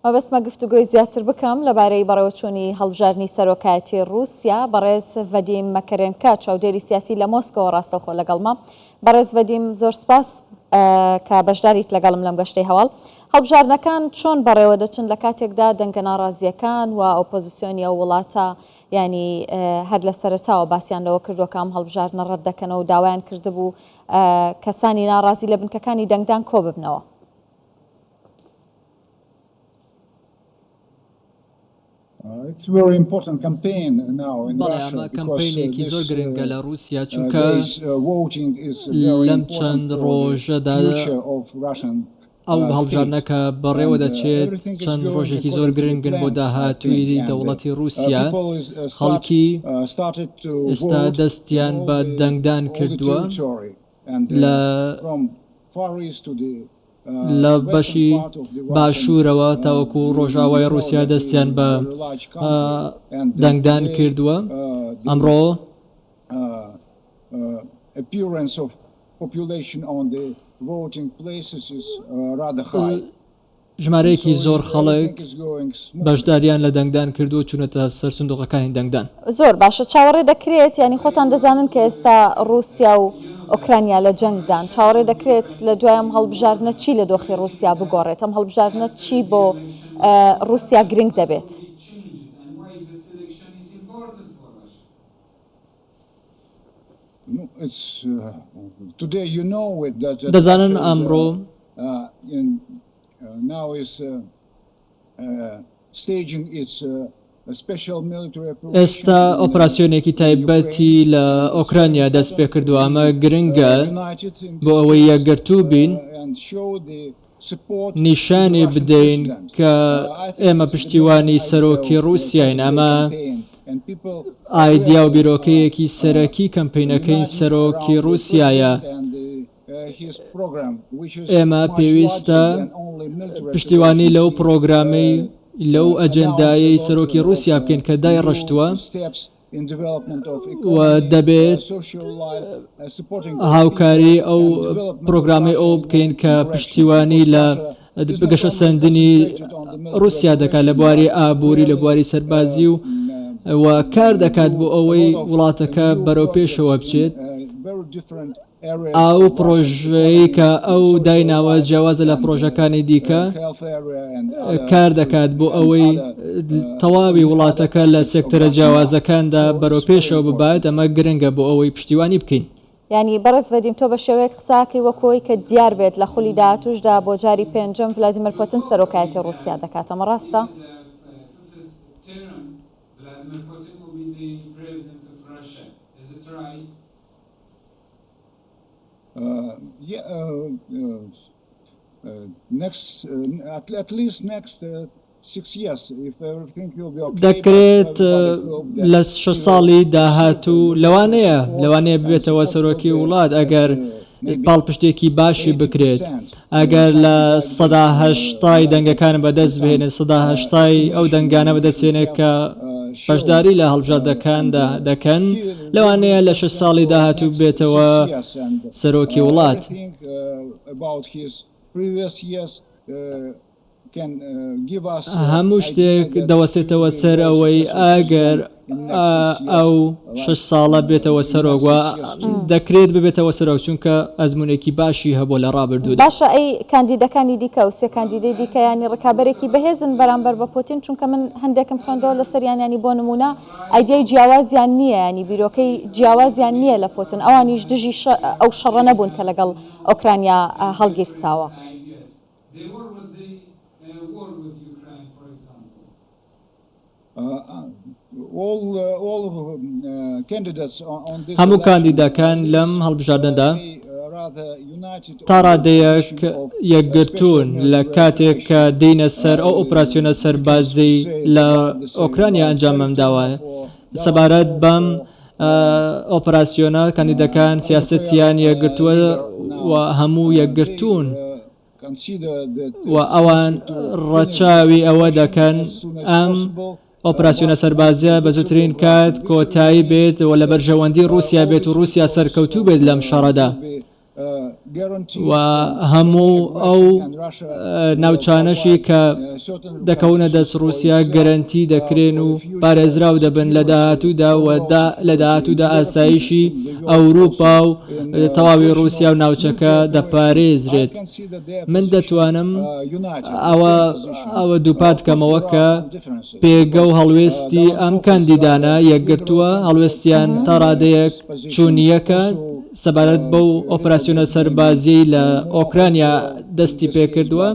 مەبەستمە گفتوگۆی زیاتر بکەم لەبارەی بەڕێوەچوونی هەڵبژاردنی سەرۆکایەتی ڕووسیا، بەڕێز ڤەدیم مەکەرێنکا چاودێری سیاسی لە مۆسکۆوە ڕاستەوخۆ لەگەڵمە. بەڕێز ڤەدیم زۆر سپاس کە بەشداریت لەگەڵم لەم گەشتەی هەواڵ. هەڵبژاردنەکان چۆن بەڕێوە دەچن لە کاتێکدا دەنگە ناڕازییەکان و ئۆپۆزیسیۆنی ئەو وڵاتە یانی هەر لە سەرەتاوە باسیان لەوە کردووە کە ئەم هەڵبژاردنە ڕەت دەکەنەوە و داوایان کردبوو کەسانی ناڕازی لە بنکەکانی دەنگدان کۆ ببنەوە؟ بەڵێ ئەمە کەمپەینێکی زۆر گرنگە لە ڕووسیا چونکە لەم چەند ڕۆژەدا ئەو هەڵبژاردنە کە بەڕێوە دەچێت چەند ڕۆژێکی زۆر گرنگن بۆ داهاتووی دەوڵەتی ڕووسیا خەڵکی ئێستا دەستیان بە دەنگدان کردووە لە لە بەشی باشوورەوە تاوەکو ڕۆژاوای ڕووسیا دەستیان بە دەنگدان کردووە. ئەمڕۆ ژمارەیەکی زۆر خەڵک بەشداریان لە دەنگدان کردووە و چوونەتە سەر سندوقەکانی دەنگدان. زۆر باشە چاوەڕێ دەکرێت یانی خۆتان دەزانن کە ئێستا ڕووسیا و ئۆکرانیا لە جەنگدان چاوەڕێ دەکرێت لە دوای ئەم هەڵبژاردنە چی لە دۆخی ڕووسیا بگۆڕێت ئەم هەڵبژاردنە چی بۆ ڕووسیا گرنگ دەبێت؟ دەزانن ئەمڕۆ ئێستا ئۆپراسیۆنێکی تایبەتی لە ئۆکرانیا دەست پێکردووە ئەمە گرنگە بۆ ئەوەی یەکگرتوو بین نیشانی بدەین کە ئێمە پشتیوانی سەرۆکی ڕووسیاین، ئەمە ئایدیا و بیرۆکەیەکی سەرەکی کەمپەینەکەی سەرۆکی ڕووسیایە. ئێمە پێویستە پشتیوانی لەو پڕۆگرامەی لەو ئەجێندایەی سەرۆکی ڕووسیا بکەین کە دایڕشتووە. و دەبێت هاوکاری ئەو پرۆگرامەی ئەو بکەین کە پشتیوانی لە گەشەسەندنی رووسیا دەکات لە بواری ئابووری لە بواری سەربازی و و کار دەکات بۆ ئەوەی وڵاتەکە بەرەو پێشەوە بچێت. ئەو پڕۆژەیەی کە ئەو دایناوە جیاوازە لە پڕۆژەکانی دیکە، کار دەکات بۆ ئەوەی تەواوی وڵاتەکە لە سێکتەرە جیاوازەکاندا بەرەو پێشەوە ببات، ئەمە گرنگە بۆ ئەوەی پشتیوانی بکەین. یانی بەڕێز ڤەدیم تۆ بە شێوەیەک قسەکەی وەکو ئەوەی کە دیار بێت لە خولی داهاتووشدا بۆ جاری پێنجەم ڤلادیمێر پۆتن سەرۆکایەتی ڕووسیا دەکات ئەمە ڕاستە؟ دەکرێت لە شەش ساڵی داهاتوو لەوانەیە لەوانەیە ببێتەوە سەرۆکی وڵات ئەگەر پاڵپشتێکی باشی بکرێت ئەگەر لە 80 دەنگەکان بەدەست بهێنێت 80 ئەو دەنگانە بەدەستێنێت کە بەشداری لە هەڵبژاردەکاندا دەکەن، لەوانەیە لە شەش ساڵی داهاتوو ببێتەوە سەرۆکی وڵات. هەموو شتێک دەوەستێتەوە سەر ئەوەی ئەگەر ئەو شەش ساڵە بێتەوە سەرۆک و دەکرێت ببێتەوە سەرۆک چونکە ئەزموونێکی باشی هەبووە لە ڕابردوودا. باشە ئەی کاندیدەکانی دیکە و سێ کاندیدەی دیکە یانی ڕکابەرێکی بەهێزن بەرامبەر بە پۆتین چونکە من هەندێکم خوێندەوە لەسەریان یانی بۆ نموونە ئایدیای جیاوازیان نییە یانی بیرۆکەی جیاوازیان نییە لە پۆتن ئەوانیش دژی ئەو شەڕە نەبوون کە لەگەڵ ئۆکرانیا هەڵگیرساوە. هەموو کاندیدەکان لەم هەڵبژاردنەدا تا ڕادەیەک یەکگرتوون لە کاتێک کە دێینە سەر ئەو ئۆپراسیۆنە سەربازیەی لە ئۆکرانیا ئەنجامم داوە. سەبارەت بەم ئۆپراسیۆنە کاندیدەکان سیاسەتیان یەکگرتووە و هەموو یەکگرتوون. و ئەوان ڕەچاوی ئەوە دەکەن ئەم ئۆپراسیۆنە سەربازیە بە زووترین کات کۆتایی بێت و لە بەرژەوەندی ڕووسیا بێت و ڕووسیا سەرکەوتوو بێت لەم شەڕەدا. و هەموو ئەو ناوچانەشی کە دەکەونە دەست ڕووسیا گەرەنتی دەکرێن و پارێزراو دەبن لە داهاتوودا و لە داهاتوودا ئاسایشی ئەوروپا و تەواوی ڕووسیا و ناوچەکە دەپارێزرێت. من دەتوانم ئەوە ئەوە دووپات کەمەوە کە پێگە و هەڵوێستی ئەم کاندیدانە یەکگرتووە، هەڵوێستیان تا ڕادەیەک چوونیەکە سەبارەت بەو ئۆپراسیۆنە سەربازیەی لە ئۆکرانیا دەستی پێکردووە،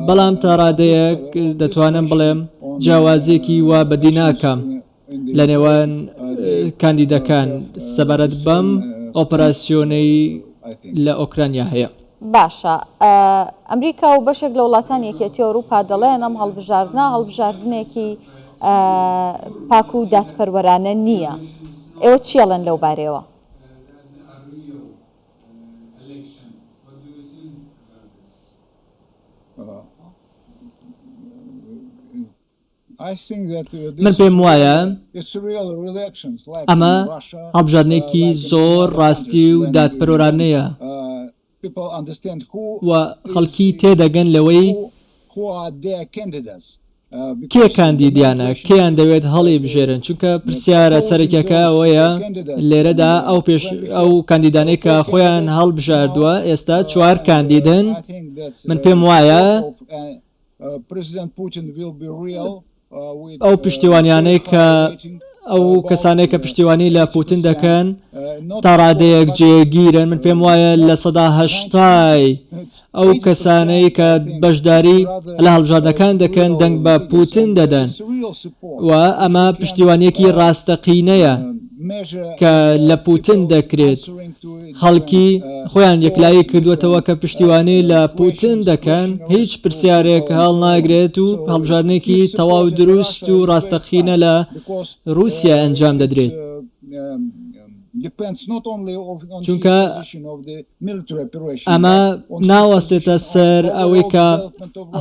بەڵام تا ڕادەیەک دەتوانم بڵێم جیاوازیەکی وا بەدی ناکەم لە نێوان کاندیدەکان سەبارەت بەم ئۆپراسیۆنەی لە ئۆکرانیا هەیە. باشە ئەمریکا و بەشێک لە وڵاتانی یەکێتی ئەوروپا دەڵێن ئەم هەڵبژاردنە هەڵبژاردنێکی پاک و دادپەروەرانە نییە. ئێوە چی ئەڵێن لەو بارەیەوە؟ من پێم وایە ئەمە هەڵبژاردنێکی زۆر ڕاستی و دادپەروەرانەیە و خەڵکی تێدەگەن لەوەی کێ کاندیدیانە، کێیان دەوێت هەڵیبژێرن، چونکە پرسیارە سەرەکیەکە ئەوەیە لێرەدا ئەو پێش ئەو کاندیدانەی کە خۆیان هەڵبژاردووە ئێستا چوار کاندیدن، من پێم وایە ئەو پشتیوانیانەی کە ئەو کەسانەی کە پشتیوانی لە پوتن دەکەن تا ڕادەیەک جێگیرن من پێم وایە 80% ئەو کەسانەی کە بەشداری لە هەڵبژاردنەکان دەکەن دەنگ بە پوتن دەدەن و ئەمە پشتیوانیەکی ڕاستەقینەیە کە لە پوتن دەکرێت. خەڵکی خۆیان یەکلایی کردووەتەوە کە پشتیوانی لە پوتن دەکەن، هیچ پرسیارێک هەڵناگرێت و هەڵبژاردنێکی تەواو دروست و ڕاستەقینە لە ڕووسیا ئەنجام دەدرێت. چونکە ئەمە ناوەستێتە سەر ئەوەی کە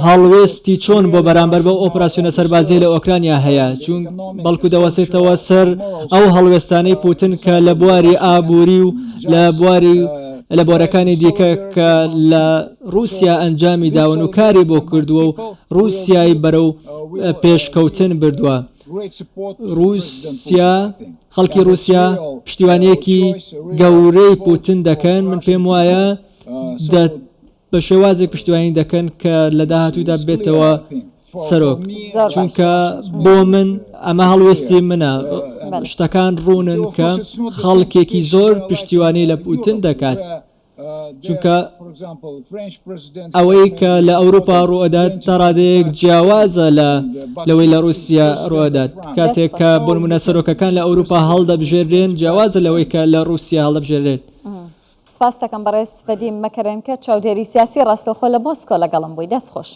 هەڵوێستی چۆن بۆ بەرامبەر بەو ئۆپراسیۆنە سەربازیەی لە ئۆکرانیا هەیە، چون بەڵکو دەوەستێتەوە سەر ئەو هەڵوێستانەی پوتن کە لە بواری ئابووری و لە بواری لە بوارەکانی دیکە کە لە ڕووسیا ئەنجامی داون و کاری بۆ کردووە و ڕووسیای بەرەو پێشکەوتن بردووە. ڕووسیا خەڵکی ڕووسیا پشتیوانییەکی گەورەی پوتن دەکەن، من پێم وایە بە شێوازێک پشتیوانی دەکەن کە لە داهاتوودا بێتەوە سەرۆک، چونکە بۆ من ئەمە هەڵوێستی منە، شتەکان ڕوونن کە خەڵکێکی زۆر پشتیوانی لە پوتن دەکات. چونکە ئەوەی کە لە ئەوروپا ڕوئەدات تا ڕادەیەک جیاوازە لە لەوەی لە ڕوسیا ڕوئەدات کاتێک کە بۆ نمونە سەرۆکەکان لە ئەوروپا هەڵدەبژێرێن جیاوازە لەوەی کە لە ڕوسیا هەڵدەبژێرێت. سپاست دەکەم بەڕێز ڤەدیم مەکەرێنکە چاودێری سیاسی ڕاستەوخۆ لە مۆسکۆ لەگەڵم بووی دەست خۆش.